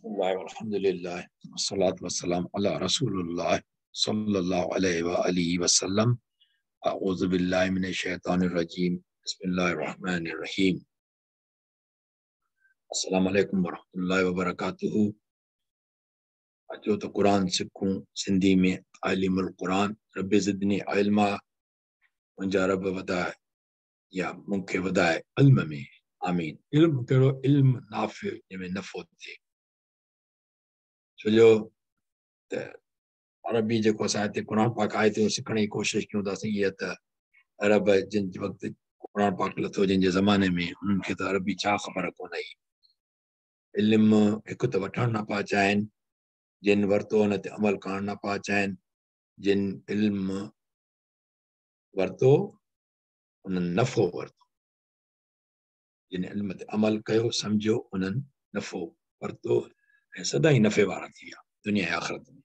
الله والحمد لله والصلاة والسلام على رسول الله صلى الله عليه وآله وسلم. أعوذ بالله من الشيطان الرجيم. بسم الله الرحمن الرحيم. السلام عليڪم ورحمة الله وبرڪاته. اچو ته قرآن سکون سنڌي ۾ تعليم القرآن. رب زدني علما، منهنجا رب وڌائي يا مونکي وڌائي علم ۾، آمين. علم ڪهڙو؟ علم نافع، جنهن ۾ نفعو ٿئي. ڇو جو ته عربي جيڪو اسان هتي قرآن پاڪ آهي ته سکڻ جي ڪوشش ڪيون ٿا اسين، اها ته عرب جن وقت قرآن پاڪ لٿو جن جي زماني ۾ انهن کي ته عربي ڇا خبر ڪونه هئي. علم هڪ ته وٺڻ نه پيا چاهين، جن ورتو ان تي عمل ڪرڻ نه پيا چاهين، جن علم ورتو انهن نفعو ورتو، جن علم تي عمل ڪيو سمجهيو انهن نفعو ورتو ۽ سدائين نفعي وارا ٿي ويا دنيا ۽ آخرت ۾.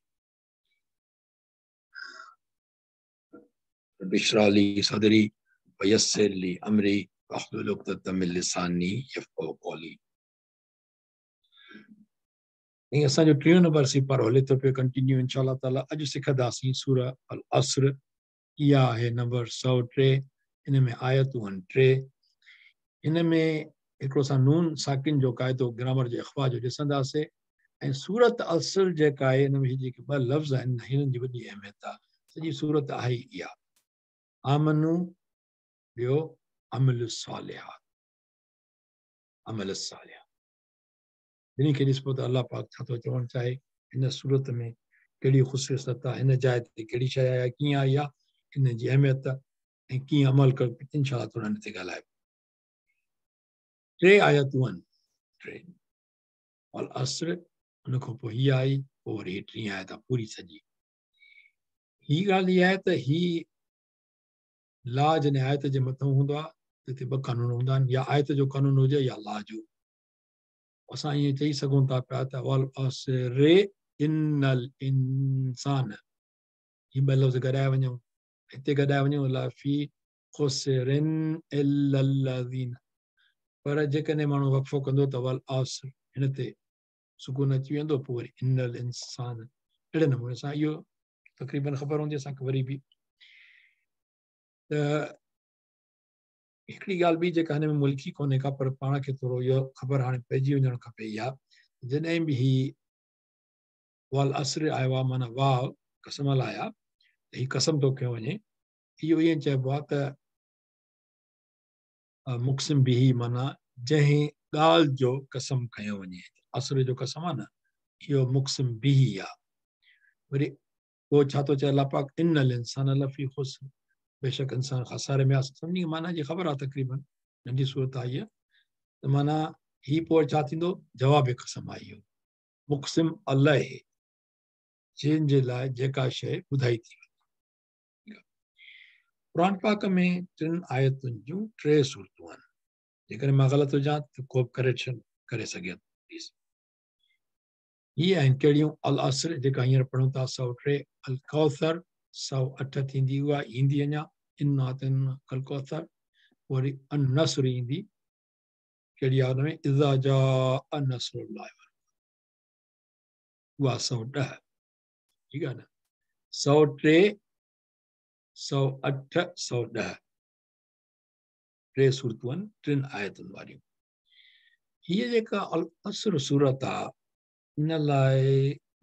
رب اشرح لي صدري ويسر لي امري واحلل عقدة من لساني يفقهوا قولي. ۽ اسان جو ٽيون نمبر سيپارو هلي ٿو پيو ڪنٽينيو انشاء الله تعالي. اڄ سکنداسين سورة العصر. اها آهي نمبر 103. ان ۾ آيتون آهن 3. هن ۾ هڪڙو اسان نون ساڪن جو قاعدو گرامر جو اخفاء جو ڏسنداسين ۽ سورت العصر جيڪا آهي ان ۾ جيڪي ٻه لفظ آهن هنن جي وڏي اهميت آهي. سڄي سورت آهي اها آمنو، ٻيو عمل الصالحات. عمل الصالحات ٻنهي کي ڏسبو ته الله پاڪ ڇا ٿو چوڻ چاهي، هن سورت ۾ ڪهڙي خصوصيت آهي، هن جاء تي ڪهڙي شيء آئي آهي، ڪيئن آئي آهي، ان جي اهميت ۽ ڪيئن عمل ڪر، انشاء الله ٿورو هن تي ڳالهائبو. 3 آيتون آهن، 3 والعصر، ان کان پوء هي آئي، پوء وري هي ٽين آيت آهي پوري سڄي. هي ڳالهه اها آهي ته هي لا جڏهن آيت جي مٿان هوندو آهي ته هتي ٻه قانون هوندا آهن، يا آيت جو قانون هجي يا لا جو. اسان ائين چئي سگهون ٿا پيا ته والعصر ان الانسان، هي ٻه لفظ گڏائي وڃون، هتي گڏائي وڃون لفي خسر الا الذين، پر جيڪڏهن ماڻهو وقفو ڪندو ته والعصر هن تي سڪون اچي ويندو، پوء وري ان الانسان، اهڙي نموني سان. اهو تقريبن خبر هوندي اسان کي. وري به ته هڪڙي ڳالهه ٻي جيڪا هن ۾ ملڪي ڪونهي ڪا، پر پاڻ کي ٿورو اهو خبر هاڻي پئجي وڃڻ کپي اها، جڏهن به هي والعصر آيو آهي معنيٰ واو قسم لاء آهي ته هي قسم ٿو کنيو وڃي، اهو ائين چئبو آهي ته مقسم به معنيٰ جنهن ڳالهه جو قسم کنيو وڃي، عصر جو قسم آهي نه، اهو مقسم به آهي. وري پوء ڇا ٿو چئي الله پاڪ، ان الانسان لفي خسر، بيشڪ انسان خساري ۾ آهي. سڀني کي معنيٰ جي خبر آهي تقريبن، ننڍي صورت آئي آهي ته معنيٰ هي پوء ڇا ٿيندو، جواب قسم آئي اهو مقسم عليه، جنهن جي لاء جيڪا شيء ٻڌائي ٿي وڃي. قرآن پاڪ ۾ 3 آيتن جون 3 صورتون آهن. جيڪڏهن مان غلط هجان ته ڪو به ڪريڪشن ڪري سگهي ٿو پليز. هي آهن ڪهڙيون؟ العصر جيڪا هينئر پڙهون ٿا 103، الڪوثر 108 ٿيندي، اها ايندي اڃا، انا اعطيناڪ الڪوثر، وري النصر ايندي، ڪهڙي آهي ان ۾ اذا جاء نصر الله، اها 110، ٺيڪ آهي نه، 103، 108، 110، 3 صورتون آهن 3 آيتن واريون. هيء جيڪا العصر سورت آ ان لاء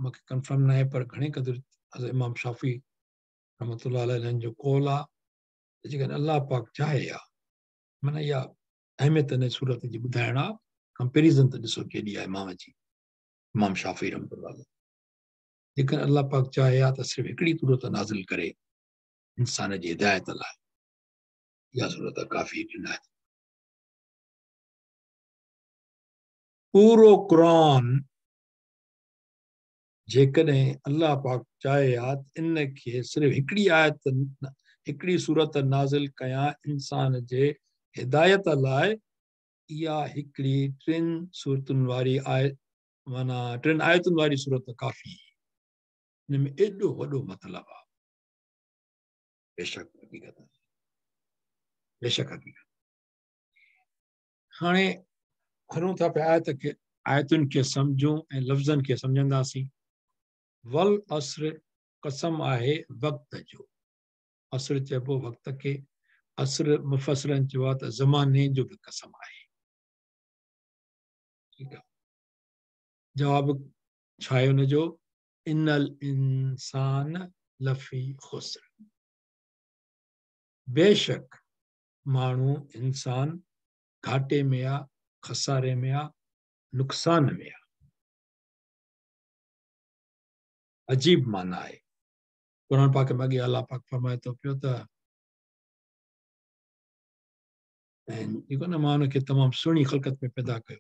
مونکي ڪنفرم ناهي، پر گهڻي قدر حضرت امام شافعي رحمت الله عليه انهن جو قول آ ته جيڪڏهن الله پاڪ چاهي ها، معنيٰ اها اهميت ان سورت جي ٻڌائڻ آ، ڪمپيريزن ته ڏسو ڪيڏي آ امام جي، امام شافعي رحمت الله عليه، جيڪڏهن الله پاڪ چاهي ها ته صرف هڪڙي سورت نازل ڪري انسان جي هدايت لاء، اها سورت ڪافي هدايت. پورو قرآن جيڪڏهن الله پاڪ چاهي ها ته ان کي صرف هڪڙي آيت، هڪڙي سورت نازل ڪيان انسان جي هدايت لاء، اها هڪڙي 3 سورتن واري آيت، معنيٰ 3 آيتن واري سورت ڪافي. ان ۾ ايڏو وڏو مطلب آهي. بيشڪ حقيقت آهي، بيشڪ حقيقت. هاڻي هلون ٿا پيا آيت کي आयतुनि खे सम्झूं ऐं लफ़्ज़नि खे सम्झंदासीं। वल अस्र कसम आहे वक़्त जो, अस्र चइबो वक़्त खे, अस्र मुफ़स्सिरनि चयो आहे त ज़माने जो बि कसम आहे। ठीकु आहे, जवाब छा आहे हुनजो? इनल इंसान लफ़ी ख़ुस्र, बेशक माण्हू इंसान घाटे में आहे, ख़सारे में आहे, नुक़सान में आहे। अजीब माना आहे। क़ुरान पाक में अॻे अलाह पाक फ़रमाए थो पियो त ऐं जेको न मां हुनखे तमामु सुहिणी ख़िलकत में पैदा कयो,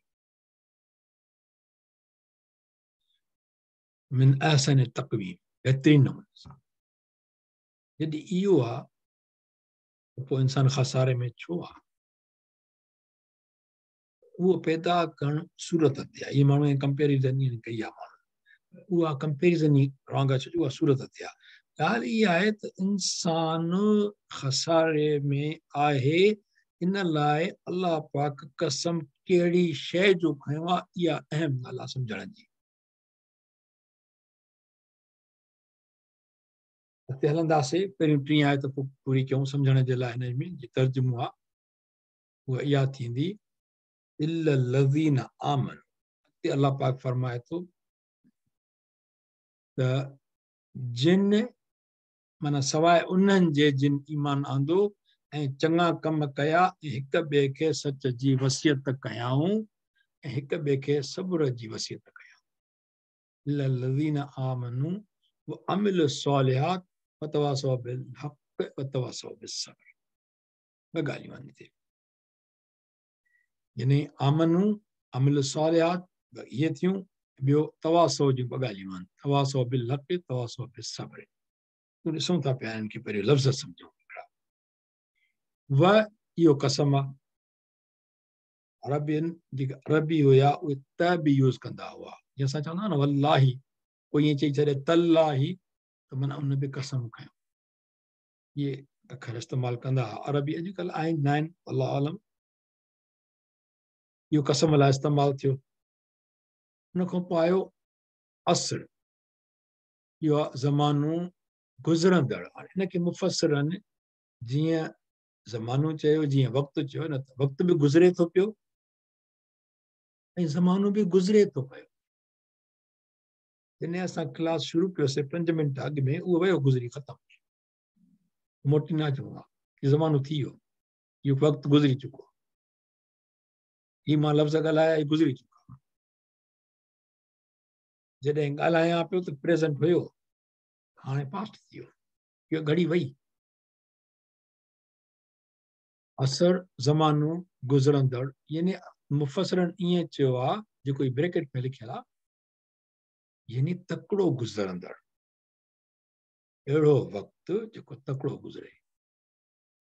मिन अहसन तक़वीम, बहितरीन नमूने सां। जॾहिं इहो आहे त पोइ इंसान ख़सारे में छो आहे? उहो पैदा करणु सूरत ते आहे। इहे माण्हू कंपेरिज़न ईअं कई आहे, माण्हू उहा कंपेरिज़न ई रॉन्ग आहे, छो जो उहा सूरत ते आहे। ॻाल्हि इहा आहे त इंसान ख़सारे में आहे, इन लाइ अलाह पाक कसम कहिड़ी शइ जो खयो आहे, इहा अहम ॻाल्हि आहे सम्झण जी। अॻिते हलंदासीं, पहिरीं टीं आयत पोइ पूरी कयूं सम्झण जे लाइ। हिन में जे तर्जुमो आहे उहा इहा थींदी, इल्लल्लज़ीना आमनू। अॻिते अलाह पाक फ़रमाए थो त जिन माना सवाइ उन्हनि जे जिन ईमान आंदो ऐं चङा कम कया ऐं हिक ॿिए खे सच जी वसियत कयाऊं ऐं हिक ॿिए खे सब्र जी वसियत कयाऊं। इल्लल्लज़ीना आमनू व अमिलु स्सालिहात वतवासौ बिल हक़ वतवासौ बिस्सब्र। ॿ ॻाल्हियूं आहिनि हिते, यानी आमनू अमिलु स्सालिहात इहे थियूं, ॿियो तवासौ जूं ॿ ॻाल्हियूं आहिनि, तवासौ बिल हक़ तवासौ बिस्सब्र। ॾिसूं था पिया हिननि खे पहिरियों लफ़्ज़ सम्झूं हिकिड़ा। व इहो कसम आहे, अरबियन जेके अरबी हुया उहे त बि यूज़ कंदा हुआ। जीअं असां चवंदा न वल्लाही, कोई ईअं चई छॾे तल्लाही, त माना उन बि कसम खयो। इहे अखर इस्तेमालु कंदा हुआ अरबी, अॼुकल्ह आहिनि न आहिनि अलाह आलम। इहो कसम लाइ इस्तेमालु थियो। उनखां पोइ आयो अस्र, इहो ज़मानो गुज़रंदड़। हाणे हिनखे मुफ़स्सिरनि जीअं ज़मानो चयो, जीअं वक़्तु चयो न, त वक़्तु बि गुज़रे थो पियो ऐं ज़मानो बि गुज़रे थो पियो। जॾहिं असां क्लास शुरू कयोसीं 5 मिंट अॻु में, उहो वियो गुज़री ख़तमु, मोटी न अचिणो आहे, इहो ज़मानो थी वियो, इहो वक़्तु गुज़री चुको। हीअ मां लफ़्ज़ ॻाल्हाया, इहो गुज़री चुका। जॾहिं ॻाल्हायां पियो त प्रेज़ेंट हुयो, हाणे पास्ट थी वियो, इहो घड़ी वई। असर ज़मानो गुज़रंदड़, यानी मुफ़स्सिरनि ईअं चयो आहे, जेको ब्रैकेट में लिखियलु आहे, यानी तकिड़ो गुज़रंदड़, अहिड़ो वक़्तु जेको तकिड़ो गुज़रे।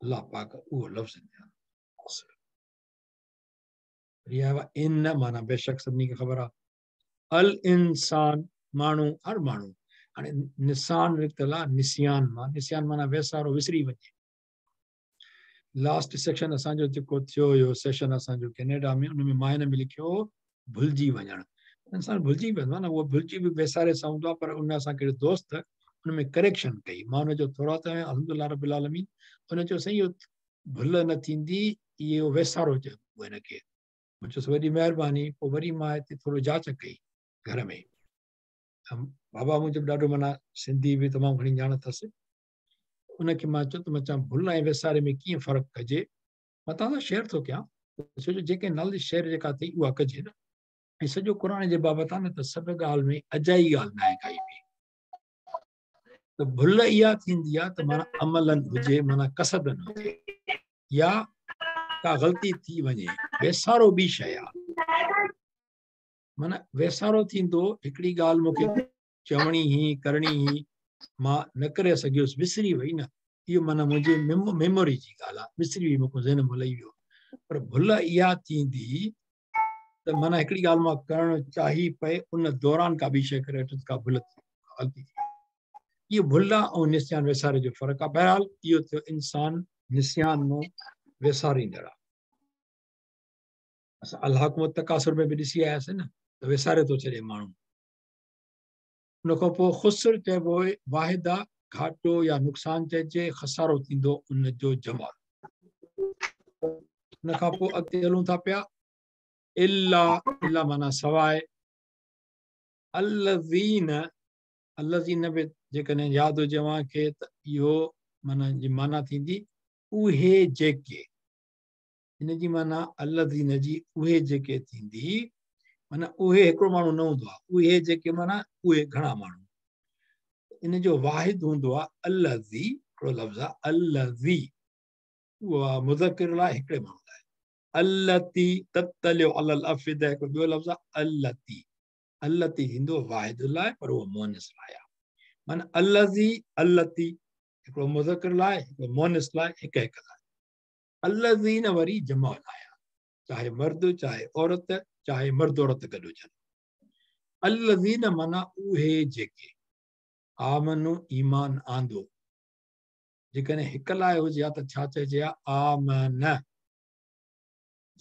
अलाह पाक उहो लफ़्ज़ असर। इन माना बेशक सभिनी खे ख़बर आहे। अल इंसान माण्हू, हर माण्हू। हाणे निसान निकितल आहे निसियान मां, निसियान माना वेसारो, विसरी वञे। लास्ट सेक्शन असांजो जेको थियो हुयो, सेशन असांजो कैनेडा में, उन में मां हिन में लिखियो हो भुलिजी वञणु। इंसान भुलिजी वेंदो आहे न, उहो भुलिजी बि वेसारे सां हूंदो आहे, पर उन असांखे दोस्त उन में करेक्शन कई। मां हुनजो थोरो त आहियां, अल्हम्दुलिल्लाह रब्बिल आलमीन। हुन चयो साईं इहो भुल न थींदी, इहो वेसारो चइबो हिनखे। मां चयोसि वॾी महिरबानी। पोइ वरी मां हिते थोरो जांच कई घर में, बाबा मुंहिंजो ॾाढो माना सिंधी बि तमामु घणी ॼाण अथसि। उनखे मां चयो त मां चवां भुल ऐं वेसारे में कीअं फ़र्क़ु कजे, मां तव्हां सां शेयर थो कयां, छो जो जेके नॉलेज शेयर जेका अथई उहा कजे न। ऐं सॼो क़ुरान जे बाबति आहे न, त सभु ॻाल्हि में अजाई ॻाल्हि न आहे काई बि। त भुल इहा थींदी आहे त माना अमलन हुजे, माना कसदन हुजे, या का ग़लती थी वञे। वेसारो ॿी शइ आहे, माना वेसारो थींदो हिकिड़ी ॻाल्हि मूंखे चवणी ही करणी ही, मां न करे सघियुसि, विसरी वई न, इहो माना मुंहिंजी मेमोरी जी ॻाल्हि आहे, विसरी वई, मूंखां ज़हन मां लही वियो। पर भुल इहा थींदी त माना हिकिड़ी ॻाल्हि मां करणु चाही पए, उन दौरान का ॿी शइ करे वठनि, का भुल थी, ग़लती थी। इहो भुल आहे ऐं निसियान वेसारे जो फ़र्क़ु आहे। बहरहाल इहो थियो इंसान निसियान मां वेसारींदड़ आहे। असां अल्लाह तकासुर में बि ॾिसी आयासीं न, ته وساري ٿو ڇڏي ماڻهو. ان کان پوء خسر چئبو واحد آ، گهاٽو يا نقصان چئجي، خسارو ٿيندو ان جو جمع. ان کان پوء اڳتي هلون ٿا پيا، الا، الا معنيٰ سواء، الذين، الذين به جيڪڏهن ياد هجي اوهان کي ته اهو معنيٰ جي معنيٰ ٿيندي اهي جيڪي، ان جي معنيٰ الذين جي اهي جيڪي ٿيندي، معنيٰ اهي هڪڙو ماڻهو نه هوندو آهي، اهي جيڪي معنيٰ اهي گهڻا ماڻهو. ان جو واحد هوندو آهي الذي، هڪڙو لفظ آهي الذي، اهو آهي مذڪر لاء هڪڙي ماڻهو لاء. التي تطلع على الافئده هڪڙو ٻيو لفظ آهي التي، التي ٿيندو واحد لاء پر اهو مؤنث لاء آهي. معنيٰ الذي التي هڪڙو مذڪر لاء هڪڙو مؤنث لاء هڪ هڪ لاء. الذين وري جمع لاء آهي، چاهي مرد چاهي عورت، چاهي مرد عورت گڏ هجن. الذين معنيٰ اهي جيڪي، آمنو ايمان آندو، جيڪڏهن هڪ لاء هجي ها ته ڇا چئجي ها؟ آمن،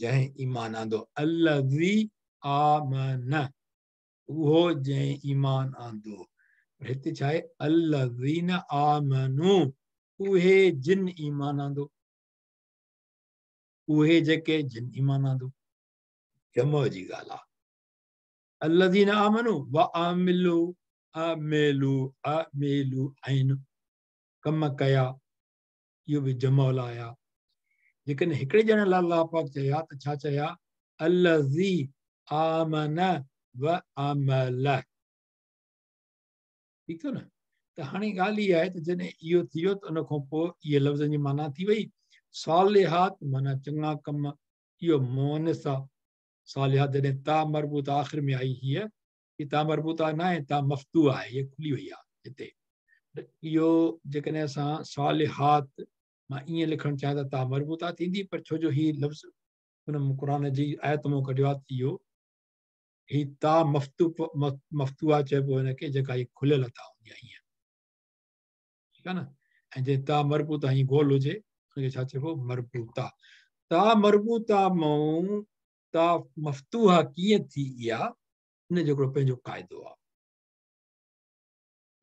جنهن ايمان آندو. الذي آمن، اهو جنهن ايمان آندو. پر هتي ڇا آهي؟ الذين آمنو، اهي جن ايمان آندو، اهي جيڪي جن ايمان آندو، جمع جي ڳالهه آهي. الذين آمنوا وعملوا، عملوا، عملوا عين ڪم ڪيا، اهو به جمع لاء آهي. جيڪڏهن هڪڙي ڄڻي لاء الله پاڪ چئي ها ته ڇا چئي ها؟ الذي آمن وعمل. ٺيڪ ٿيو نه؟ ته هاڻي ڳالهه اها آهي ته جڏهن اهو ٿي ويو ته ان کان پوء اهي لفظن جي معنيٰ ٿي وئي. صالحات معنيٰ چڱا ڪم، اهو مؤنث آهي. صالحات جڏهن تا مربوط آخر ۾ آئي هيء، هي تا مربوط نه آهي، تا مفتوح آهي، هيء کلي وئي آهي هتي. اهو جيڪڏهن اسان صالحات مان ائين لکڻ چاهيان ته تا مربوطه ٿيندي، پر ڇو جو هي لفظ ان قرآن جي آيت مان ڪڍيو آهي ته اهو هي تا مفتوحه چئبو هن کي، جيڪا هي کليل تا هوندي آهي ائين، ٺيڪ آهي نه؟ ۽ جي تا مربوطه هي گول هجي ان کي ڇا چئبو؟ مربوطه. تا مربوطه مون تا مفتوحه ڪيئن ٿي اها، ان جو هڪڙو پنهنجو قاعدو آهي،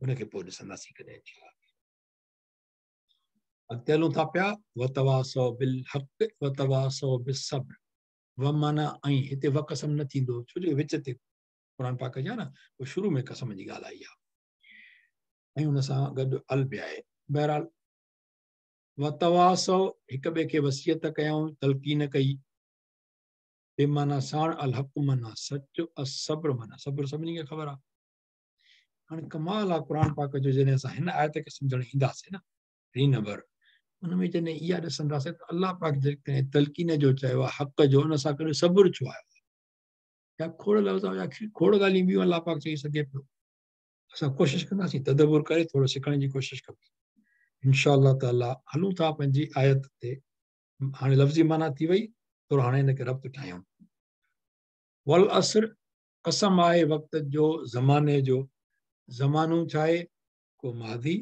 ان کي پوء ڏسنداسين ڪڏهن انشاءالله. اڳتي هلون ٿا پيا، وتواصوا بالحق وتواصوا بالصبر. و معنيٰ ۽ هتي و قسم نه ٿيندو، ڇو جو وچ تي قرآن پاڪ جي آهي نه، پوء شروع ۾ قسم جي ڳالهه آئي آهي ۽ ان سان گڏ ال به آهي. بهرحال وتواصوا هڪ ٻئي کي وصيت ڪيائون، تلقين ڪئي، بي معنيٰ ساڻ، الحق معنيٰ سچ، الصبر معنيٰ صبر، سڀني کي خبر آهي. هاڻي ڪمال آهي قرآن پاڪ جو، جڏهن اسان هن آيت کي سمجهڻ اينداسين نه، ٽين نمبر ان ۾ جڏهن اها ڏسنداسين ته الله پاڪ جيڪڏهن تلقين جو چيو آهي حق جو، ان سان گڏ صبر ڇو آيو آهي؟ يا کوڙ لفظ يا کوڙ ڳالهيون ٻيون الله پاڪ چئي سگهي پيو. اسان ڪوشش ڪنداسين تدبر ڪري ٿورو سکڻ جي ڪوشش ڪبي انشاء الله تعالي. هلون ٿا پنهنجي آيت تي. هاڻي لفظي معنيٰ ٿي وئي، ٿورو هاڻي هن کي ربط ٺاهيون. والعصر، قسم آهي وقت جو، زماني جو. زمانو ڇا آهي؟ ڪو ماضي،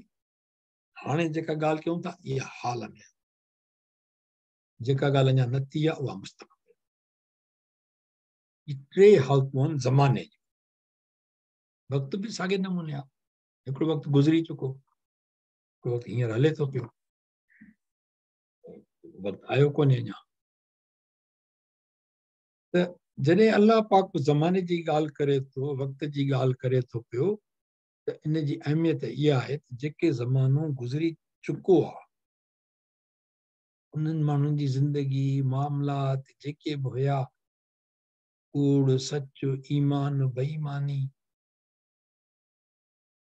هاڻي جيڪا ڳالهه ڪيون ٿا اها حال ۾ آهي، جيڪا ڳالهه اڃا نه ٿي آهي اها مستقبل. هي ٽي حالتون آهن زماني جون. وقت به ساڳئي نموني آهي، هڪڙو وقت گذري چڪو، هڪڙو وقت هينئر هلي ٿو پيو، وقت آيو ڪونهي اڃا. ته جڏهن الله پاڪ زماني جي ڳالهه ڪري ٿو، وقت جي ڳالهه ڪري ٿو پيو، ته ان جي اهميت اها آهي ته جيڪي زمانو گذري چڪو آهي، انهن ماڻهن جي زندگي، معاملات جيڪي به هيا، ڪوڙ، سچ، ايمان، بي ايماني،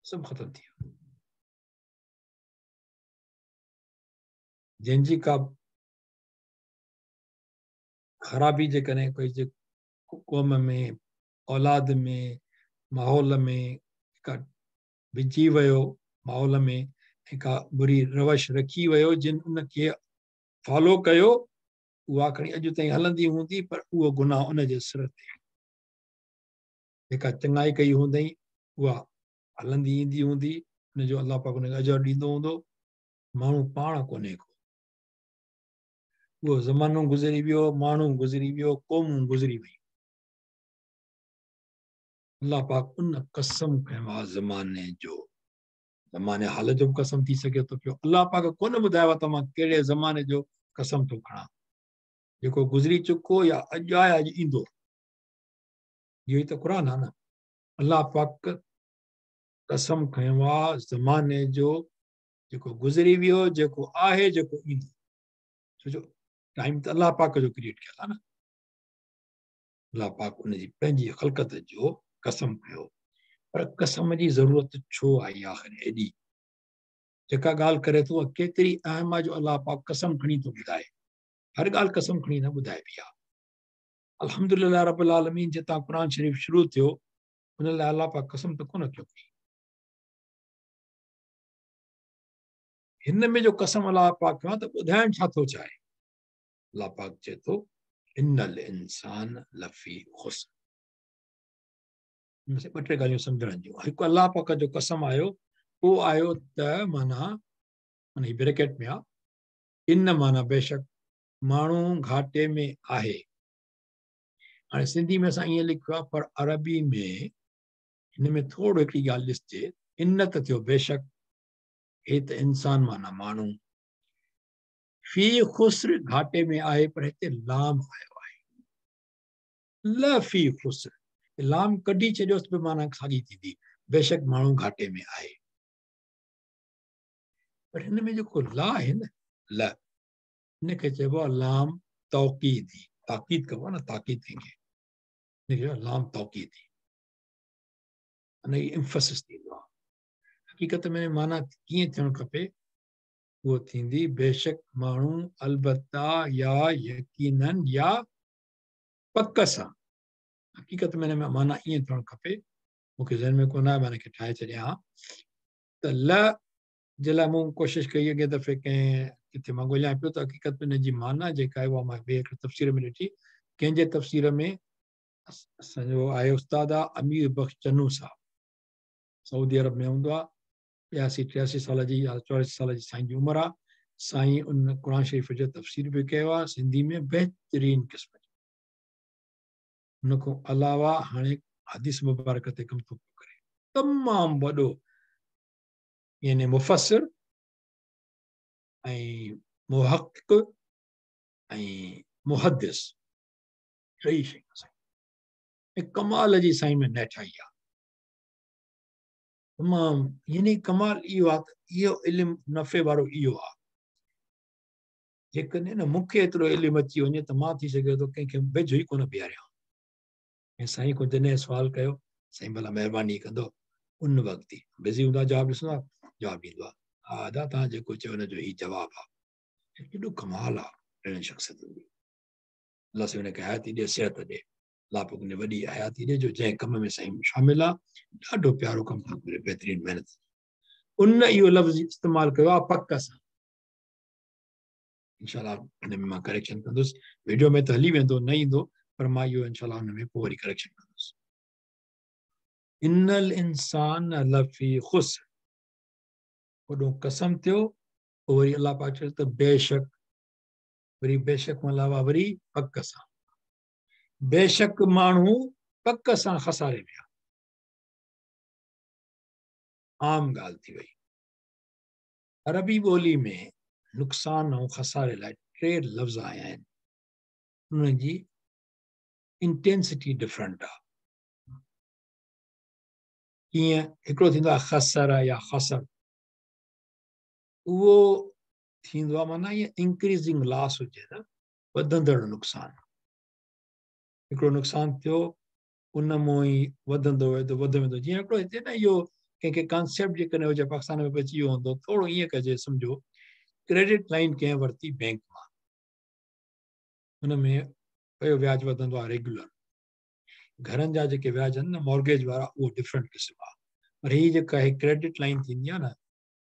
سڀ ختم ٿي ويو. جنهن جي ڪا خرابي جيڪڏهن ڪوئي جي قوم ۾، اولاد ۾، ماحول ۾ ڪا وجهي ويو، ماحول ۾ ۽ ڪا بري روش رکي ويو، جن ان کي فالو ڪيو، اها کڻي اڄ تائين هلندي هوندي، پر اهو گناهه ان جي سر تي. جيڪا چڱائي ڪئي هوندئي اها هلندي ايندي هوندي، ان جو الله پاڪ ان کي اجر ڏيندو هوندو. ماڻهو پاڻ ڪونهي ڪو، اهو زمانو گذري ويو، ماڻهو گذري ويو، قومون گذري ويون. الله پاڪ ان قسم کنيو آهي زماني جو، زماني حال جو به قسم ٿي سگهي ٿو پيو. الله پاڪ ڪونه ٻڌايو آهي ته مان ڪهڙي زماني جو قسم ٿو کڻان، جيڪو گذري چڪو يا اڄ آهي اڄ ايندو. اهو ئي ته قرآن آهي نه. الله پاڪ قسم کنيو آهي زماني جو، جيڪو گذري ويو، جيڪو آهي، جيڪو ايندو. ڇو جو ٽائيم ته الله پاڪ جو ڪريئيٽ ڪيل آهي نه. الله پاڪ ان جي پنهنجي خلقت جو قسم کنيو. پر قسم جي ضرورت ڇو آئي آخر ايڏي؟ جيڪا ڳالهه ڪري ٿو اها ڪيتري اهم آهي جو الله پاڪ قسم کڻي ٿو ٻڌائي. هر ڳالهه قسم کڻي نه ٻڌائبي آهي. الحمدلله رب العالمين جتان قرآن شريف شروع ٿيو ان لاء الله پاڪ قسم ته ڪونه ٿيو کڻي. هن ۾ جو قسم الله پاڪ کنيو آهي ته ٻڌائڻ ڇا ٿو چاهي؟ الله پاڪ چئي ٿو ان الانسان لفي خسر. هن ۾ ٻه ٽي ڳالهيون سمجهڻ جون. هڪ الله پاڪ جو قسم آيو، اهو آيو ته معنيٰ ان هي بريڪيٽ ۾ آ، ان معنيٰ بيشڪ ماڻهو گهاٽي ۾ آهي. هاڻي سنڌي ۾ اسان ائين لکيو آ، پر عربي ۾ هن ۾ ٿورو هڪڙي ڳالهه ڏسجي. ان ته ٿيو بيشڪ، هي ته انسان معنيٰ ماڻهو، في خسر گهاٽي ۾ آهي، پر هتي لام آيو آهي، لفي خسر، لام ڪڍي ڇڏيوس به معنيٰ ساڳي ٿيندي، بيشڪ ماڻهو گهاٽي ۾ آهي. پر هن ۾ جيڪو لا آهي نه، ل، هن کي چئبو آهي لام توڪيدي. تاڪيد ڪبو آهي نه، تاڪيد ڪنهن کي، هن کي چئبو آهي لام توڪيدي. ان جي امفسس ٿيندو آهي. حقيقت ۾ معنيٰ ڪيئن ٿيڻ کپي؟ اهو ٿيندي بيشڪ ماڻهو البته يا يقيناً يا پڪ سان. حقيقت ۾ هن ۾ معنيٰ ائين ٿيڻ کپي، مون کي ذهن ۾ ڪونه آهي، مان هن کي ٺاهي ڇڏيان ها ته ل جي لاء مون ڪوشش ڪئي اڳئين دفعي ڪنهن ڪٿي مان ڳوليان پيو ته حقيقت ۾ هن جي معنيٰ جيڪا آهي اها مان ٻئي هڪڙي تفسير ۾ ڏٺي. ڪنهن جي تفسير ۾؟ اسان جو آهي استاد آهي امير بخش چنو صاحب، سعودي عرب ۾ هوندو آهي، 82 83 سال جي يا 84 سال جي سائين جي عمر آهي. سائين ان قرآن شريف جو تفسير به ڪيو آهي سنڌي ۾ بهترين قسم جو. ان کان علاوه هاڻي حديث مبارڪ تي ڪم ٿو پيو ڪري. تمام وڏو يعني مفسر ۽ محقق ۽ محدث ٽئي شيون سائين ۽ ڪمال جي سائين ۾ نهٺائي آهي. تمام يعني ڪمال اهو آهي ته اهو علم نفعي وارو اهو آهي. جيڪڏهن نه مون کي ايترو علم اچي وڃي ته مان ٿي سگهي ٿو ڪنهن کي ويجهو ئي ڪونه بيهاريان. ۽ سائين کان جڏهن سوال ڪيو، سائين ڀلا مهرباني ڪندو، ان وقت ئي بزي هوندا جواب ڏسندا، جواب ڏيندو آهي، ها ادا توهان جيڪو چيو ان جو هي جواب آهي. ڪيڏو ڪمال آهي اهڙن شخصيتن جو. الله سائين ان کي حياتي ڏي، صحت ڏي. الله پاڪ ان وڏي حياتي ڏي جو جنهن ڪم ۾ سائين شامل آهي، ڏاڍو پيارو ڪم ٿو ڪري، بهترين محنت. ان اهو لفظ استعمال ڪيو آهي پڪ سان. انشاء الله ان ۾ مان ڪريڪشن ڪندس، ويڊيو ۾ ته هلي ويندو نه ايندو، پر مان اهو انشاء الله ان ۾ پوء وري ڪريڪشن ڪندس. ان الانسان لفي خسر، وڏو قسم ٿيو، پوء وري الله پاڪ چيو ته بيشڪ، وري بيشڪ کان علاوه وري پڪ سان، بيشڪ ماڻهو پڪ سان خساري ۾ آهي. عام ڳالهه ٿي وئي. عربي ٻولي ۾ نقصان ۽ خساري لاء ٽي لفظ آيا آهن، انهن جي انٽينسٽي ڊفرنٽ آهي. ڪيئن؟ هڪڙو ٿيندو آهي خسر يا خسر، اهو ٿيندو آهي معنيٰ ائين انڪريزنگ لاس هجي نه، وڌندڙ نقصان. هڪڙو نقصان ٿيو ان مون ئي وڌندو ويندو وڌندو ويندو. جيئن هڪڙو هتي نه اهو ڪنهن کي ڪانسيپٽ جيڪڏهن هجي پاڪستان ۾ به اچي ويو هوندو، ٿورو ائين ڪجي سمجهو ڪريڊٽ لائن ڪنهن ورتي بينڪ مان، ان ۾ پيو وياج وڌندو آهي ريگولر. گهرن جا جيڪي وياج آهن نه مارگيج وارا، اهو ڊفرنٽ قسم آهي، پر هي جيڪا هي ڪريڊٽ لائن ٿيندي آهي نه،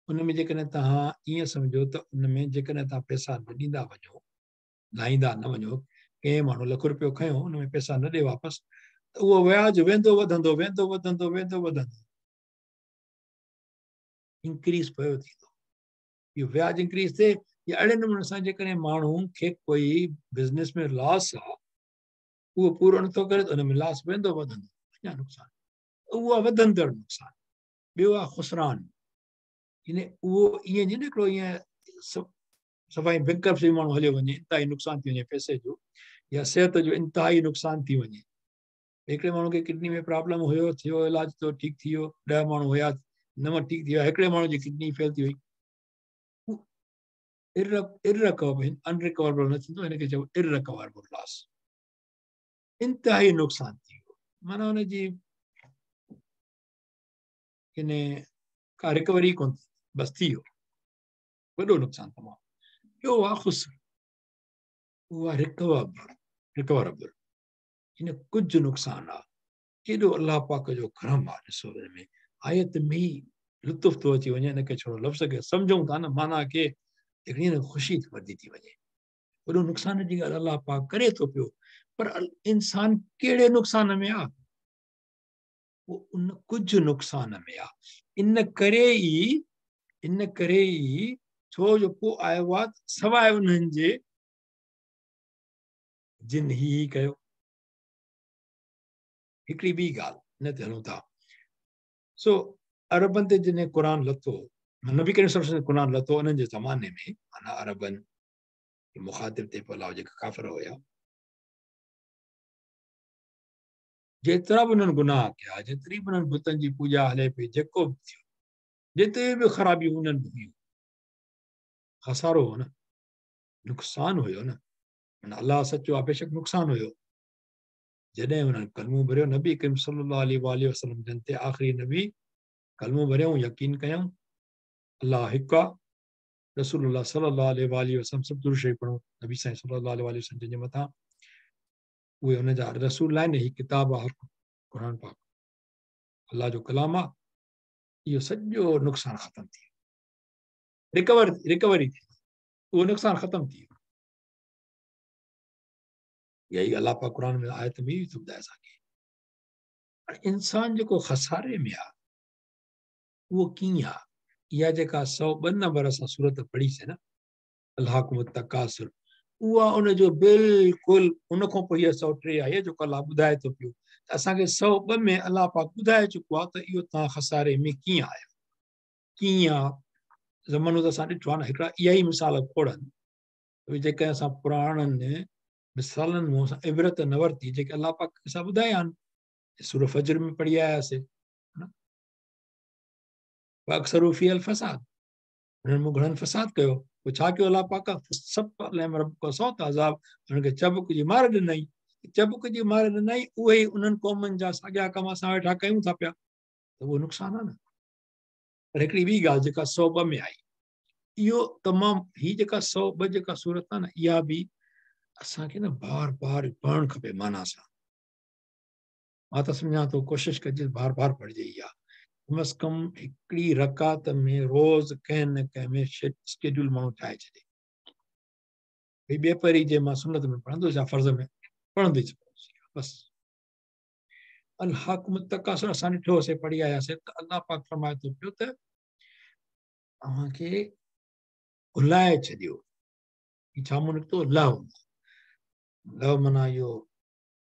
ان ۾ جيڪڏهن توهان ائين سمجهو ته ان ۾ جيڪڏهن توهان پئسا نه ڏيندا وڃو، لاهيندا نه وڃو، ڪنهن ماڻهو لک روپيو کنيو ان ۾ پئسا نه ڏي واپس، ته اهو وياج ويندو وڌندو ويندو وڌندو ويندو وڌندو، انڪريز پيو ٿيندو. اهو وياج انڪريز ٿئي يا اهڙي نموني سان جيڪڏهن ماڻهو کي ڪوئي بزنس ۾ لاس آ، اهو پورو نٿو ڪري ته ان ۾ لاس ويندو وڌندو، اڃا نقصان. उहो आहे वधंदड़ नुक़सानु। ॿियो आहे ख़ुसरान, यानी उहो ईअं न हिकिड़ो ईअं सफ़ाई बैंकरप्सी माण्हू हलियो वञे, इंतिहाई नुक़सानु थी वञे पैसे जो या सिहत जो इंतिहाई नुक़सानु थी वञे। हिकिड़े माण्हू खे किडनी में प्रॉब्लम हुयो, थियो इलाज थियो, ठीकु थी वियो, 10 माण्हू हुया, 9 ठीकु थी विया, हिकिड़े माण्हू जी किडनी फेल थी वई, इररिकवरेबल, अनरिकवरेबल न थींदो, हिनखे चइबो इररिकवरेबल लॉस, इंतिहाई नुक़सानु थी वियो, माना हुनजी इन का रिकवरी कोन थी, बसि थी वियो वॾो नुक़सानु तमामु। ॿियो आहे ख़ुसर, उहो आहे रिकवरेबल, हिन कुझु नुक़सानु आहे। केॾो अलाह पाक जो करम आहे, ॾिसो हिन में आयत में ई लुत्फ़ थो अची वञे, हिनखे छो लफ़्ज़ खे सम्झूं था न, माना खे हिकिड़ी न ख़ुशी वधी थी वञे। वॾो नुक़सान जी ॻाल्हि अलाह पाक करे थो पियो, पर इंसान कहिड़े नुक़सान में आहे? उहो उन कुझु नुक़सान में आहे। इन करे ई छो जो पोइ आयो आहे सवाइ उन्हनि जे जिन ही कयो। हिकिड़ी ॿी ॻाल्हि हिन ते हलूं था। सो अरबनि ते जॾहिं क़ुर लथो, नबी करीम सल्लल्लाहु अलैहि वसल्लम क़ुर लथो उन्हनि जे ज़माने में, माना अरबनि मुखातिब ते पोइ जेका काफ़िर हुया, जेतिरा बि उन्हनि गुनाह कया, जेतिरी बि उन्हनि बुतनि जी पूॼा हले पई, जेको बि थियो, जेतिरी बि ख़राबियूं उन्हनि हुयूं, ख़सारो हो न, नुक़सानु हुयो न, माना अलाह सचो आहे, बेशक नुक़सानु हुयो। जॾहिं उन्हनि कलमो भरियो, नबी करीम सल्लल्लाहु अलैहि वसल्लम जन ते आख़िरी नबी कलमो भरियऊं, यकीन कयऊं अलाह हिकु आहे, रसूलुल्लाह सल्लल्लाहु अलैहि वसल्लम सभु दुरूद शरीफ़ पढ़ूं नबी साईं सल्लल्लाहु अलैहि वसल्लम जन जे मथां, उहे हुनजा रसूल आहिनि। हीअ किताब आहे क़ुर पाक, अलाह जो कलाम आहे, इहो सॼो नुक़सानु ख़तमु थी वियो, रिकवरी थी, उहो नुक़सानु ख़तमु थी वियो। इहा ई अलाह पाक क़ुर में आयत में थो ॿुधाए असांखे। इंसान जेको ख़सारे में आहे उहो कीअं आहे? इहा जेका 102 नंबर असां सूरत पढ़ीसीं न, अल्लाह तकासुर, उहा उनजो बिल्कुलु उन खां पोइ इहा 103 आई आहे जेको अलाह ॿुधाए थो पियो। त असांखे 102 में अलाह पाक ॿुधाए चुको आहे त इहो तव्हां ख़सारे में कीअं आयो, कीअं आहे। ज़मानो त असां ॾिठो आहे न, हिकिड़ा इहा ई मिसाल खोड़ आहिनि जेके असां पुराणनि मिसालनि मां असां इबरत न वरिती, जेके अलाह पाक असां ॿुधाया आहिनि। सूरह फज्र में पढ़ी आयासीं, अक्सर फ़ी अल फसाद, हुननि मां घणनि फसाद कयो, पोइ छा कयो अलाह पाक? सभु सौ अज़ाब, हुननि खे चबुक जी मार ॾिनई, चबुक जी मार ॾिनई, उहे ई उन्हनि क़ौमुनि जा साॻिया कम असां वेठा कयूं था पिया, त उहो नुक़सानु आहे न। पर हिकिड़ी ॿी ॻाल्हि जेका 102 में आई, इहो तमामु हीअ जेका 102 जेका सूरत आहे न, इहा बि असांखे न बार बार पढ़णु खपे माना सां। मां त सम्झां थो कोशिशि कजे बार बार पढ़िजे इहा, कम अज़ कम हिकिड़ी रकात में रोज़ कंहिं न कंहिं में स्केड्यूल माण्हू ठाहे छॾे, भई ॿिए परी जे मां सुनत में पढ़ंदुसि या फ़र्ज़ में पढ़ंदुसि बसि। अल्हाकुम तकासुर असां ॾिठोसीं, पढ़ी आयासीं त अलाह पाक फरमाए थो पियो त तव्हांखे भुलाए छॾियो। छा मूं निकितो? लहु, लहु माना इहो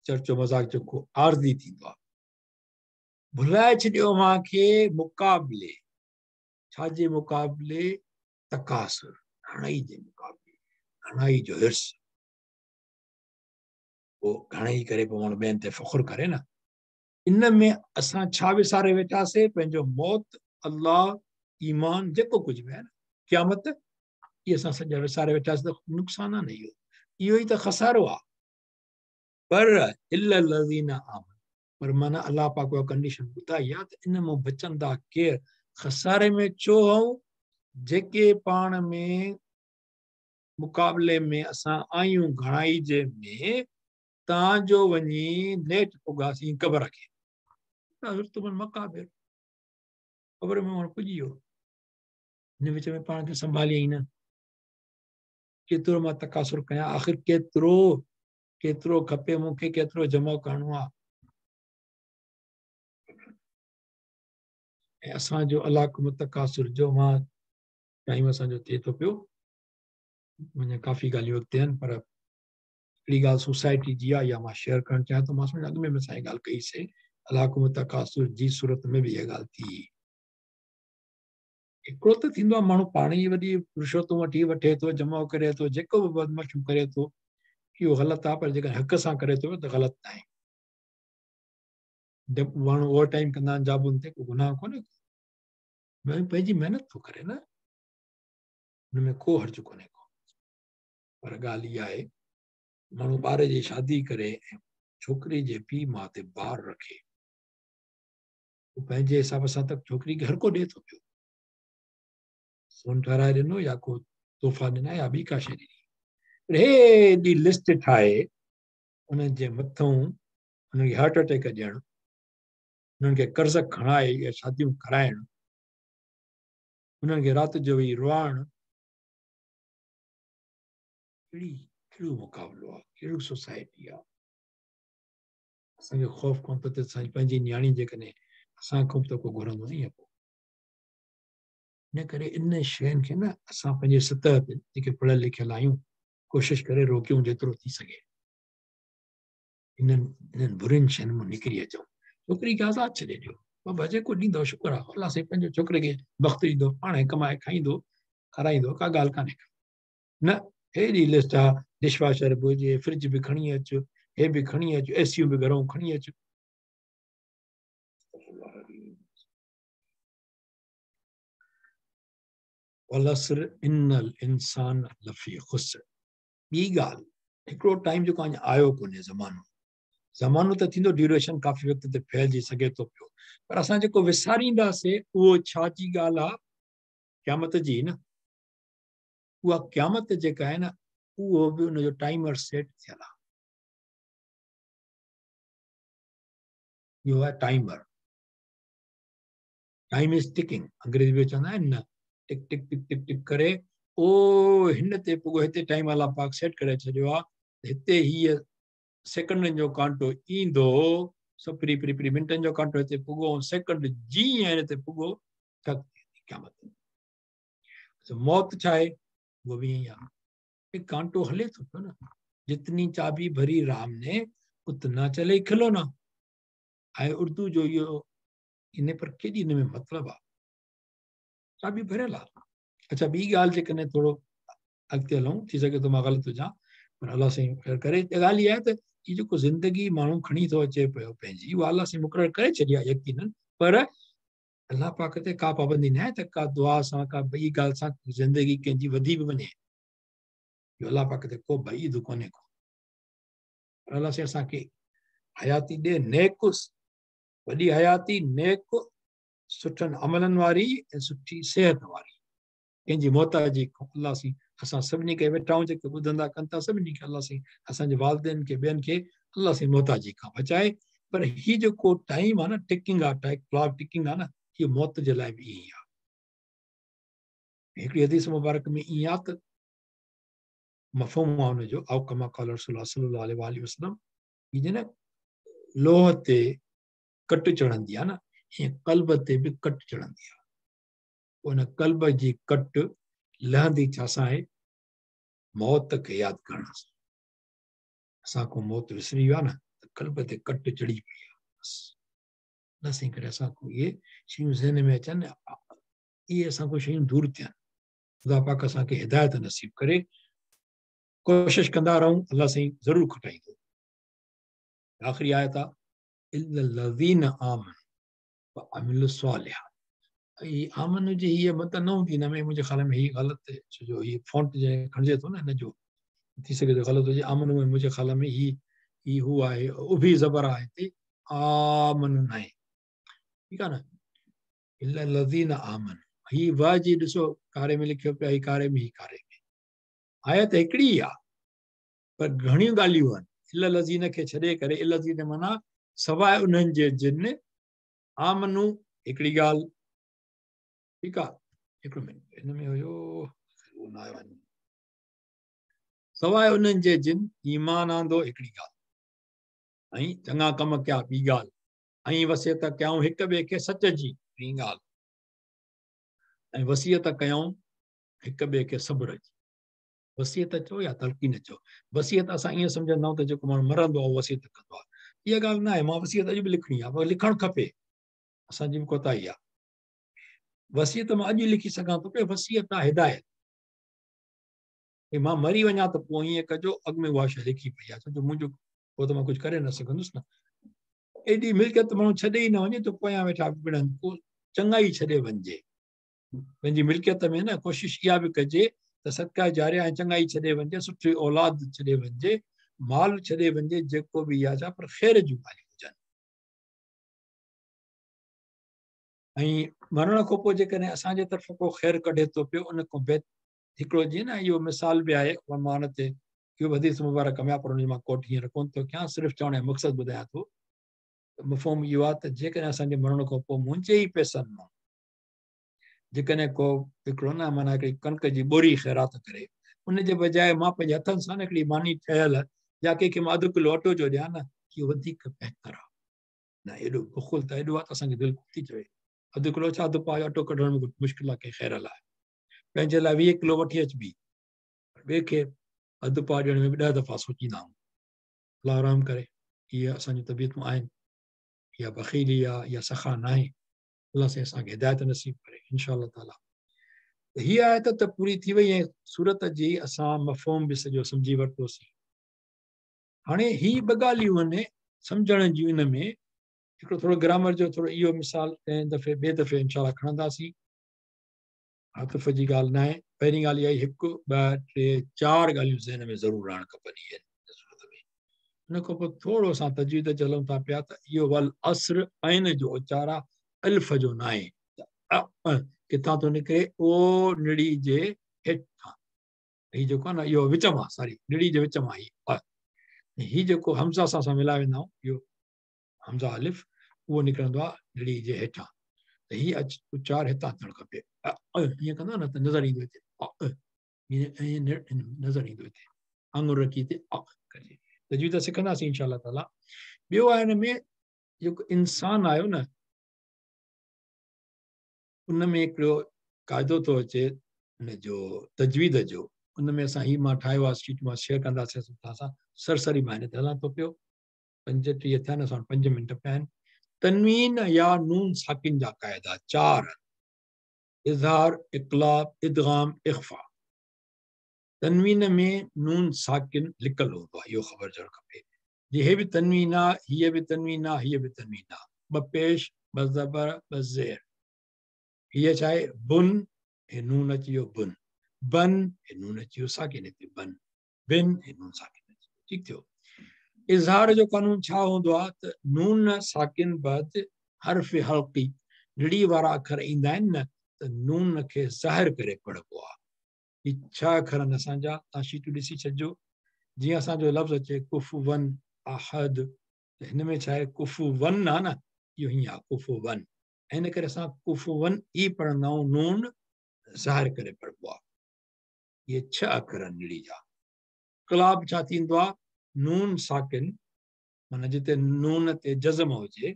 चर्चो मज़ाक जेको आरज़ी थींदो आहे, भुलाए छॾियो तव्हांखे मुक़ाबले, छाजे मुक़ाबले? तकासुर, घणाई जे मुक़ाबले, घणाई जो हिर्स, पोइ घणाई करे पोइ माण्हू ॿियनि ते फ़ख़्रु करे न। इन में असां छा विसारे वेठासीं? पंहिंजो मौत, अलाह, ईमान, जेको कुझु बि आहे न, क़यामत, इहे असां सॼा विसारे वेठासीं। त नुक़सानु आहे न इहो, इहो ई त ख़सारो आहे। पर इल्लज़ीना आमन, पर माना अलाह पाक उहा कंडीशन ॿुधाई आहे त इन मां बचंदा केरु? ख़सारे में छो आऊं? जेके पाण में मुक़ाबले में असां आहियूं घणाई जे में, तव्हांजो वञी नेठि पुॻासीं क़बर खे, मक़ाबिर, क़बर में माण्हू पुॼी वियो, हिन विच में पाण खे संभालियईं न। केतिरो मां तकासुर कयां, आख़िर केतिरो केतिरो खपे मूंखे, केतिरो जमा करिणो आहे। ऐं असांजो अलाह तकासुर जो मां टाइम असांजो थिए थो पियो, मुंहिंजा काफ़ी ॻाल्हियूं अॻिते आहिनि, पर हिकिड़ी ॻाल्हि सोसाइटी जी आहे, इहा मां शेयर करणु चाहियां थो। मां सम्झां अॻु में असां ॻाल्हि कईसीं, अल्हाकुम तकासुर जी सूरत में बि इहा ॻाल्हि थी। हिकिड़ो त थींदो आहे माण्हू पाण ई वॾी रिश्वतूं वठी वठे थो, जमो करे थो, जेको बि बदमाशियूं करे थो, इहो ग़लति आहे, पर जेकॾहिं हक़ सां करे थो त ग़लति न आहे। माण्हू ओवर टाइम कंदा आहिनि जॉबुनि ते, को गुनाह कोन्हे, पंहिंजी महिनत थो करे न, हुन में को हर्ज कोन्हे को। पर ॻाल्हि इहा आहे, माण्हू ॿार जी शादी करे ऐं छोकिरे जे पीउ माउ ते बार रखे, उहो पंहिंजे हिसाब सां त छोकिरी खे हर को ॾिए थो पियो, सोन ठहिराए ॾिनो या को तोहफ़ा ॾिना या ॿी का शइ ॾिनी, पर हेॾी लिस्ट ठाहे उन्हनि जे मथां हुननि खे हार्ट अटैक ॾियणु, उन्हनि खे कर्ज़ खणाए या शादियूं कराइणु, उन्हनि खे राति जो वेही रुआणु, कहिड़ो मुक़ाबिलो आहे, कहिड़ो सोसाइटी आहे। असांखे ख़ौफ़ कोन थो थिए, असांजी पंहिंजी नियाणी जेकॾहिं असां खां त को घुरंदो न पोइ। इन करे इन शयुनि खे न असां पंहिंजे सतह ते जेके पढ़ियल लिखियल आहियूं, कोशिशि करे रोकियूं जेतिरो थी सघे, इन्हनि इन्हनि बुरियुनि शयुनि मां निकिरी अचूं। छोकिरी खे आज़ादु छॾे ॾियो, बाबा जेको ॾींदो शुक्र आहे, अलाह साईं पंहिंजो छोकिरे खे बख़्त ॾींदो, पाण कमाए खाईंदो खाराईंदो, का ॻाल्हि कान्हे का न। हेॾी लिस्ट आहे, डिश वॉशर बि हुजे, फ्रिज बि खणी अचु, हे बि खणी अचु, एसियूं बि घरों खणी अचु। वलअस्र इन्नल इंसान लफ़ी ख़ुस्र। ॿी ॻाल्हि, हिकिड़ो टाइम जेको अञा आयो कोन्हे, ज़मानो ज़मानो त थींदो, ड्यूरेशन काफ़ी वक़्त ते फैलिजी सघे थो पियो, पर असां जेको विसारींदासीं उहो छा जी ॻाल्हि आहे? क़यामत जी न। उहा क़यामत जेका आहे न, उहो बि उनजो टाइमर सेट थियल आहे। इहो आहे टाइमर, टाइम is ticking, अंग्रेज़ी में चवंदा आहिनि न, टिक टिक टिक टिक टिक करे ओ हिन ते पुॻो, हिते टाइम अलाह पाक सेट करे छॾियो आहे, हिते हीअ सेकंडनि जो कांटो ईंदो, सप्री प्री प्री मिंटनि जो कांटो हिते पुॻो, सेकंड जीअं हिन ते पुॻो क़यामत। मौत छा आहे? उहो बि ईअं ई आहे, कांटो हले थो पियो न, जितनी चाबी भरी राम ने उतना चले खिलौना। ऐं उर्दू जो इहो इन पर केॾी हिन में मतिलबु आहे, चाबी भरियल आहे। अच्छा, ॿी ॻाल्हि जेकॾहिं थोरो अॻिते हलूं, थी सघे थो मां ग़लति हुजां, पर अलाह साईं ख़ैर करे। ॻाल्हि इहा आहे त हीअ जेको ज़िंदगी माण्हू खणी थो अचे पियो पंहिंजी, उहा अलाह साईं मुक़ररु करे छॾी आहे यकीनन, पर अलाह पाक ते का पाबंदी न आहे त का दुआ सां का ॿी ॻाल्हि सां ज़िंदगी कंहिंजी वधी बि वञे, इहो अलाह पाक ते को बईद कोन्हे को। पर अलाह साईं असांखे हयाती ॾे नेक, वॾी हयाती नेक, सुठनि अमलनि वारी ऐं सुठी सिहत वारी, कंहिंजी मोहताजी खां अलाह साईं असां सभिनी खे वेठा आहियूं, जेके ॿुधंदा कनि था सभिनी खे अलाह साईं असांजे वालिदेन खे ॿियनि खे अलाह साईं मोहताजी खां बचाए। पर हीअ जेको टाइम आहे न, टिकिंग आहे, टाइम क्लॉक टिकिंग आहे न, इहो मौत जे लाइ बि ईअं ई आहे। हिकिड़ी हदीस मुबारक में ईअं आहे त मफ़हूम आहे हुनजो, औ कमा क़ाल रसूलुल्लाह सल्लल्लाहु अलैहि वसल्लम, हीअ न लोह ते कट चढ़ंदी आहे न, ईअं कल्ब ते बि कट चढ़ंदी आहे। उन कल्ब जी कट लहंदी छा सां आहे? मौत खे यादि करण सां। असां मौत विसरी वियो आहे न, त कल्ब ते कट चढ़ी पई आहे। बसि न सही करे असांखां इहे शयूं ज़हन में अचनि, इहे असांखां शयूं दूर थियनि। ख़ुदा पाक असांखे हिदायत नसीब करे, कोशिशि कंदा रहूं, अलाह साईं ज़रूरु खटाईंदो। आख़िरी आयत आहे, इल्लल्लज़ीना आमनू व अमिलुस्सालिहात। हीअ आमन हुजे हीअ मत न हूंदी हिन में, मुंहिंजे ख़्याल में हीअ ग़लति, छो जो हीअ फॉन्ट जंहिं खणिजे थो न, हिन जो थी सघे थो ग़लति हुजे। आमन में मुंहिंजे ख़्याल में हीअ हीअ हू आहे, उभी ज़बर आहे हिते, आमन न आहे, ठीकु आहे न। इल्लल्लज़ीना आमन, हीअ व जी ॾिसो कारे में लिखियो पियो आहे, हीअ कारे में, हीअ कारे में। आयत हिकिड़ी ई आहे पर घणियूं ॻाल्हियूं आहिनि। इल्लल्लज़ीना खे छॾे करे, इल्लज़ीना माना सवाइ उन्हनि जे जिन आमनू, हिकिड़ी ॻाल्हि, ठीकु आहे। हिकिड़ो मिंट, हिन में हुयो उहो न आयो आहे। सवाइ उन्हनि जे जिन ईमान आंदो, हिकिड़ी ॻाल्हि, ऐं चङा कम कया, ॿी ॻाल्हि, ऐं वसियत कयाऊं हिक ॿिए खे सच जी, टीं ॻाल्हि, ऐं वसियत कयाऊं हिक ॿिए खे सब्र जी। वसियत चओ या तलक़ीन चओ। वसियत असां ईअं सम्झंदा आहियूं त जेको माण्हू मरंदो आहे उहो वसियत कंदो आहे, इहा ॻाल्हि न आहे, मां वसीयत अॼु बि लिखणी आहे, पर लिखणु खपे, असांजी बि कोताही आहे। वसीयत मां अॼु लिखी सघां थो पियो, वसीयत आहे हिदायत, मां मरी वञा त पोइ ईअं कजो, अॻु में उहा शइ लिखी पई आहे, छो जो मुंहिंजो पोइ त मां कुझु करे न सघंदुसि न। एॾी मिल्कियत माण्हू छॾे ई न वञे त पोयां वेठा विढ़नि, पोइ चङा ई छॾे वञिजे पंहिंजी मिल्कियत में न। कोशिशि इहा बि कजे त सदका जारिया ऐं चङा ई छॾे वञिजे, सुठी औलाद छॾे वञिजे, माल छॾे वञिजे, जेको बि आहे छा, पर ख़ैर जूं ॻाल्हियूं हुजनि। ऐं मरण खां पोइ जेकॾहिं असांजे तरफ़ को ख़ैर कढे थो पियो, उन खां बेहतर हिकिड़ो जीअं न इहो मिसाल बि आहे, उहा मां ते इहो हदीस मुबारक में आहे, पर हुनजो मां कोट हींअर कोन थो कयां, सिर्फ़ु चवण जो मक़सदु ॿुधायां थो। मफ़हूम इहो आहे त जेकॾहिं असांजे मरण खां पोइ मुंहिंजे ई पैसनि मां जेकॾहिं को हिकिड़ो न माना हिकिड़ी कणिक जी ॿोरी ख़ैरात करे, उनजे बजाए मां पंहिंजे हथनि सां न हिकिड़ी मानी ठहियल या कंहिंखे मां अधु किलो अटो जो ॾियां न, इहो वधीक बहितर आहे। न एॾो बुख़ुल त एॾो आहे त असांखे दिलि थी चवे, अधु किलो छा, अधु पाव अटो कढण में कुझु मुश्किल आहे कंहिं ख़ैर लाइ। पंहिंजे लाइ 20 किलो वठी अचिबी, ॿिए खे अधु पाव ॾियण में बि 10 दफ़ा सोचींदा आहियूं। अलाह आराम करे, इहे असांजूं तबियतूं आहिनि, या बख़ीली आहे या सख़ा न आहे। अलाह साईं असांखे हिदायत नसीब करे इंशा ताला। हीअ आयत त पूरी थी वई ऐं सूरत जी असां मफ़हूम बि सॼो सम्झी वरितोसीं। हाणे ही ॿ ॻाल्हियूं आहिनि सम्झण जूं, इन में हिकिड़ो थोरो ग्रामर जो थोरो इहो मिसाल कंहिं दफ़े ॿिए दफ़े इंशा खणंदासीं, आतिफ़ जी ॻाल्हि न आहे। पहिरीं ॻाल्हि इहा 1 2 3 4 ॻाल्हियूं ज़हन में ज़रूरु रहणु खपनि इहे सूरत में। उन खां पोइ थोरो असां तजवीद ते हलूं था पिया त इहो वल अस्र ऐन जो उचार आहे, अल्फ जो न आहे। किथां थो निकिरे? ओ निड़ी जे हेठां, हीउ जेको आहे न इहो विच मां, सॉरी निड़ी जे विच मां ही हीउ जेको हमज़ा सां असां मिलाए वेंदा आहियूं, इहो हमज़ा अलिफ उहो निकिरंदो आहे निड़ी जे हेठां, त हीउ उचार हितां थियणु खपे। ईअं कंदो न त नज़र ईंदो हिते, ईअं नज़र ईंदो हिते, आङुर रखी हिते अ कजे। तजवीद सिखंदासीं इंशा ताला। ॿियो आहे हिन में जेको इंसान आयो न, उन में हिकिड़ो क़ाइदो थो अचे हुनजो तजवीद जो, उन में असां हीउ मां ठाहियो आहे शीट, मां शेयर कंदासीं तव्हां सां। सरसरी मां हिन ते हलां थो पियो, 35 थिया आहिनि, असां वटि 5 मिंट पिया आहिनि। तनवीन या नून साकिन जा क़ाइदा 4, इज़हार, इक़लाब, इदगाम, इख़फ़ा। तनवीन में नून साकिन लिकल हूंदो आहे, इहो ख़बर हुजणु खपे। जीअं हे बि तनवीन आहे, हीअ बि तनवीन आहे, हीअ बि तनवीन आहे, ॿ पेश, ॿ ज़बर, ॿ ज़ेर। हीअ छा आहे? बुन, हे नून अची वियो बुन, बन, हे नून अची वियो साकिन हिते बन, बिन, हे नून साकिन अची वियो। ठीकु थियो। इज़हार जो कानून छा हूंदो आहे त नून साकिन बाद हर्फ हल्की निड़ी वारा अखर ईंदा आहिनि न, त नून खे ज़ाहिर करे पढ़िबो आहे। ही 6 अखर आहिनि असांजा, तव्हां शीटूं ॾिसी छॾिजो। जीअं असांजो लफ़्ज़ अचे कुफुवन अहद, त हिन में छा आहे? कुफुवन आहे न, इहो हीअं आहे कुफुवन, ऐं हिन करे असां कुफुवन ई पढ़ंदा आहियूं, नून ज़ाहिर करे पढ़िबो आहे। इहे 6 अखर आहिनि निड़ी जा। इक़लाब छा थींदो आहे? नून साकिन माना जिते नून ते जज़म हुजे,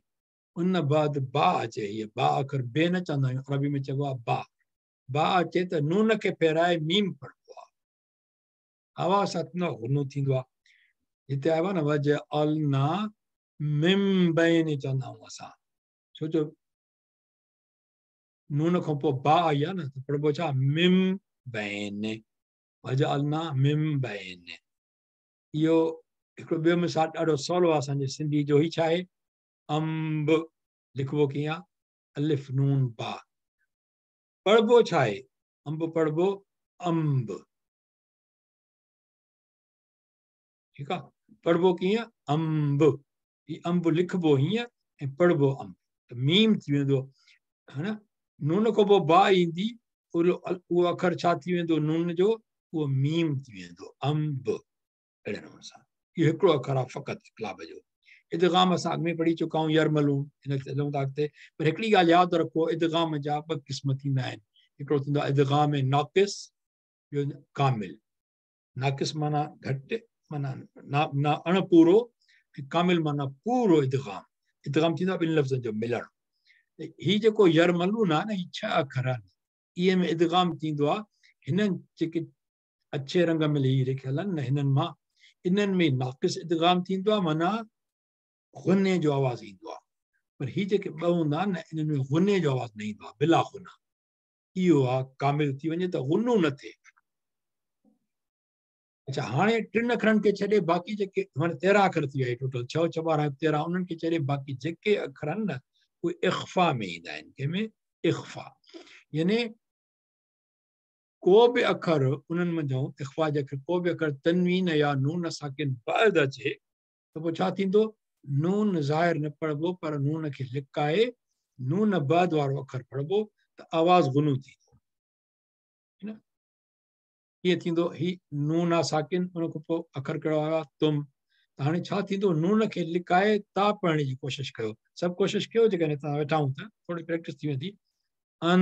उन बाद बा अचे, हीअ बा अखर बे न चवंदा आहियूं, अरबी में चइबो आहे बा, बा अचे त नून खे फेराए मीम पढ़िबो आहे। आवाज़ सां थींदो आहे, गुनो थींदो आहे। हिते आयो आहे न वज अलना मिम बैन चवंदा आहियूं असां, छो जो नून खां पोइ बा आई आहे न, त पढ़िबो छा? मिम बैन, वज अलना मिम बैन। इहो हिकिड़ो ॿियो मिसाल ॾाढो सवलो आहे असांजे सिंधी जो, ही छा आहे? अंब, लिखिबो कीअं आहे? अलिफ नून बा। पढ़िबो छा आहे? अंब पढ़िबो अंब, ठीकु आहे। पढ़िबो कीअं? अंब, हीउ अंब लिखिबो हीअं ऐं पढ़िबो अंब, त मीम थी वेंदो, हा न। नून खां पोइ बा ईंदी, उहो अखर छा थी वेंदो नून जो? उहो मीम थी वेंदो, अंब। अहिड़े नमूने सां इहो हिकिड़ो अखर आहे फ़क़ति इक़लाब जो। इदगाम असां अॻु में पढ़ी चुका आहियूं, यरमलून, हिन ते हलूं था अॻिते। पर हिकिड़ी ॻाल्हि यादि रखो, इदगाम जा ॿ क़िस्म थींदा आहिनि, हिकिड़ो थींदो आहे इदगाम नाक़िस, ॿियो कामिल। नाक़िस माना घटि, माना ना अणपूरो, ऐं कामिल माना पूरो इदगाम। इदगाम थींदो आहे ॿिनि लफ़्ज़नि जो मिलणु। हीउ जेको यरमलून आहे न, हीउ 6 अखर आहिनि, इहे में इदगाम थींदो आहे। हिननि जेके अच्छे रंग में हीअ लिखियल आहिनि न, हिननि मां इन्हनि में नाक़िस इदगाम थींदो आहे, माना غني جو آواز ايندو آهي، پر هي جيڪي ٻه هوندا آهن نه، انهن ۾ غني جو آواز نه ايندو آهي، بلا غنه. اهو آهي ڪامل ٿي وڃي ته غنو نه ٿئي. اڇا هاڻي ٽن اکرن کي ڇڏي باقي جيڪي معنيٰ 13 اکر ٿي ويا ٽوٽل، 6 6 12 13، انهن کي ڇڏي باقي جيڪي اکر آهن نه اهي اخفا ۾ ايندا آهن. ڪنهن ۾؟ اخفا. يعني ڪو به اکر انهن منجهان اخفا جي اکر ڪو به اکر تنوين يا نون ساڪن بعد اچي ته پوء ڇا ٿيندو؟ نون ظاهر نه پڙهبو پر نون کي لڪائي نون بعد وارو اکر پڙهبو ته آواز غنو ٿيندو. نه ڪيئن ٿيندو؟ هي نون آ ساڪن، ان کان پوء اکر ڪهڙو آيو آ؟ تم. ته هاڻي ڇا ٿيندو؟ نون کي لڪائي تا پڙهڻ جي ڪوشش ڪيو. سڀ ڪوشش ڪيو، جيڪڏهن توهان ويٺا آهيون ته ٿوري پريڪٽس ٿي ويندي. ان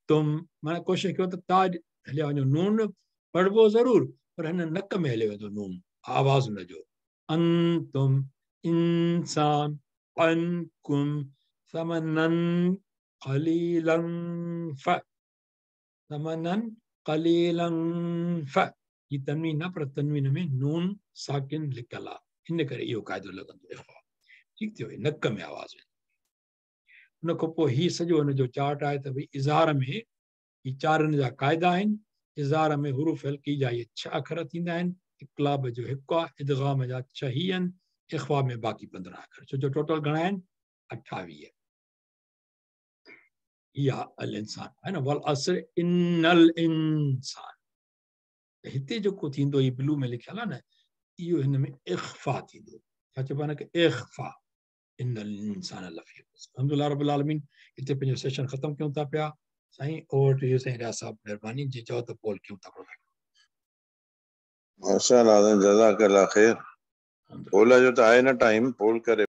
تم معنيٰ ڪوشش ڪيو ته تا هليا وڃو. نون پڙهبو ضرور پر هن نڪ ۾ هليو ويندو نون، آواز ان جو. ان تم انسان انڪم ثمنن قليلا ف ثمنن قليلا ف هي تنوين نه پر تنوين ۾ نون ساڪن لڪل آ، ان ڪري اهو قاعدو لڳندو اخفا. ٺيڪ ٿيو، هي نڪ ۾ آواز ويندو. ان کان پوء هي سڄو ان جو چارٽ آهي ته ڀئي اظهار ۾ هي چارن جا قاعدا آهن. اظهار ۾ حروف حلقي جا اهي 6 اکر ٿيندا آهن، اقلاب جو هڪ آ، ادغام جا 6 هي آهن، اخفا ۾ باقي 15 اکر، ڇو جو ٽوٽل گهڻا آهن؟ 28. هي آ الانسان آهي نه، والعصر ان الانسان. هتي جيڪو ٿيندو هي بلو ۾ لکيل آ نه، اهو هن ۾ اخفا ٿيندو. ڇا چئبو آهي هن کي؟ اخفا. ان الانسان لفي خسر. الحمدلله رب العالمين هتي پنهنجو سيشن ختم ڪيون ٿا پيا. سائين اوور ٽو you سائين رياض صاحب، مهرباني جي چئو ته پول ڪيون ٿا. ماشاءالله جزاڪ الله خير. پول جو ته آهي نه ٽائيم، پول ڪري.